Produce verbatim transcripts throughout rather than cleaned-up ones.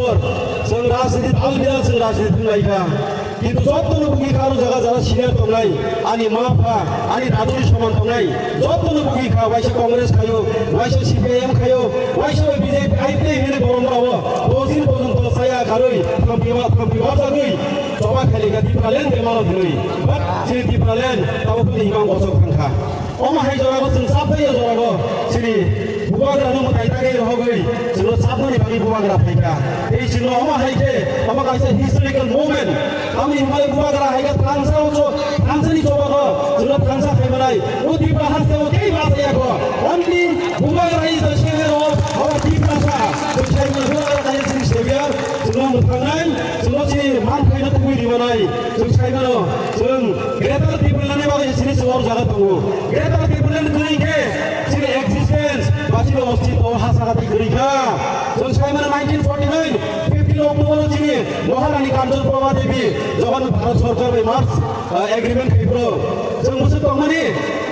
Chwng rajniti dal bidal chwng rajniti wnglaikha. Kintu jotono bugwi kha aro jaga jara senior tongnai, ani ma pha, ani daduni soman tongnai, jotono bugwi kha, waisa Congress khayo, waisa C P I M khayo, waisa B J P, I P F hwnwi borom rao, dosdin porjonto chaya karwi, thampi ma-, thampi barjagwi, choba khailika Tipraland bemaro hinwi. But chini Tipraland tabuk hwnwi himang gosok thangkha. Omo hai jorago chwng chapnai o jorago chini bubagrano mwtai tagwi rohogwi chwngno chapnani bagwi bubagra phaikha. Tei chwngno omo hai khe omo kaisa historical moment. Tamni hwnbai bubagra hai khe thansa o cho-, thansani chobago chwngno thansa khaimanai. O Tipra hasteo tei bachayakho. Only bubagra is the savior of our Tiprasa. Chwng sai mano bubagra kaisa chini savior. Chwngno mwthangnai, chwngno chini man phaino tubui rimanai. Chwng sai mano, chwng Greater Tipraland ni bagwi chini chwng o jaga tongo. Greater Tipraland kwrwi khe chini existence ba chini ostitwo ha jaga twi kwrwi kha. Chwng sai mano nineteen forty-nine, fifteen October o chini Maharani Kanchan Prabha Devi jokhon Bharat Sarkar bai merge, uh, agreement khai phuru chwng bwswk tongmani,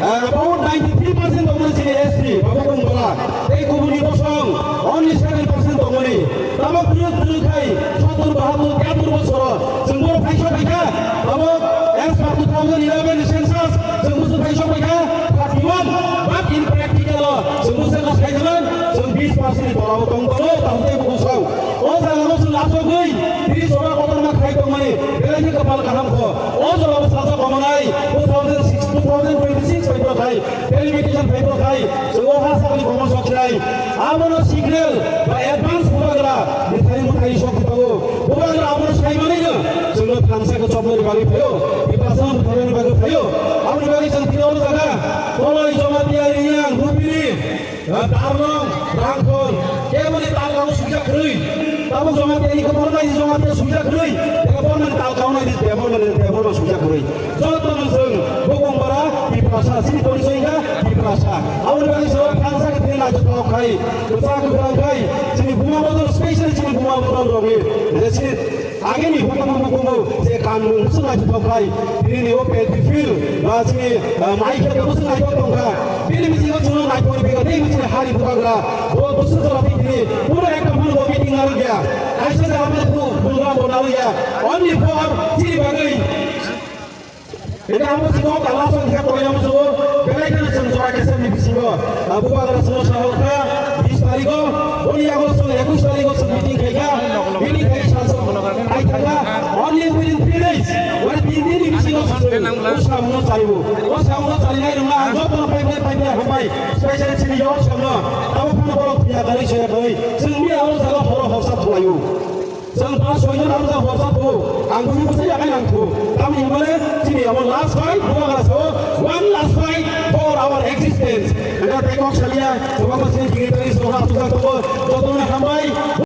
uh, about ninety-three percent tongmani chini S T, Baba Bongora, tei kubuni bosong only seven percent tongmani. Tabok twrwk twrwk khai sottur bahattur tiyattur bosoro chwng borok phaisa phaikha. Tabok as per two thousand eleven ni census chwng bwswk phaisa phaikha thirty-one. But in practical o chwng bwswk kha saithalang chwng bis percent ni torao tong tongo, tamo tei buku sao. O jaga o chwng achugwi tini jora kotorma khai tongmani belai khe kwpal kaham kho. O jora bo salsa komonai two thousand six, two thousand twenty-six bai borok khai. Delimitation phai phuru khai, chwng o ha sakni komo sok khlai. Abono signal ba advance bubagra ni thani mwthai sok di tongo. Bubagra abono sai manwi no chwngno thansa khe chopnani bagwi phaio, Tiprasa no butharnani bagwi phaio. Aboni bagwi chwng tini oro jaga Koloi, Jamatia, Reang, Lubini, ah, Tarlong, Rangkhol, keboni Talkao swijak kwrwi. Tabuk Jamatia ni khe Bormani Jamatia swijak kwrwi, tei Bormani Talkao nai di, tei Bormani, tei Borma swijak kwrwi. Joto no chwng bukung bara Tiprasa, chini porichoi wngkha Tiprasa. Aboni bagwi chwng thansa khe tini naithotok khai, kwchak kwkhrang khai, chini buma bodol, specially chini buma bodol rokni je chini ageni hukumu bukumu je kanmung chwng naithotok khai, tini ni o pedfield ba chini, ah, mai khe tabuk chwng naithok tongkha. Bini bisingo chwngno naithokni bega tei chini hari bubagra bo bwswk jora tini pura ekta phano bo meeting narwk ya. Kaisa je abo program bo narwk ya. Only for chini bagwi. Ede amo siko kala song khe koyam so belai kheno chwng jora kesem ni bisingo, ah, bubagra chwngno sahor kha bis tarikho, boni yago chwng ekush tarikho chwng meeting khai kha, meeting khai sal song khai thang kha, only within three days, mane tin din ni bisingo chwng o samungno chalibo, o samungno chalinai rwngma ang jotono pai pai pai pai hambai, specially chini yago samno, abo phano borok phiya kari soya kari, chwng ni aro jaga horo horsa thulaio. Chwng ta soijon aro ta horsa tongo. Ang bini bwsai yakai nang tongo. Tamni hwnmale chini abo last fight, bubagra sao, one last fight for our existence. Hwnba tei kok salia, kwbangma chini dignitaries rok aswk jak tongo. Jotono hambai.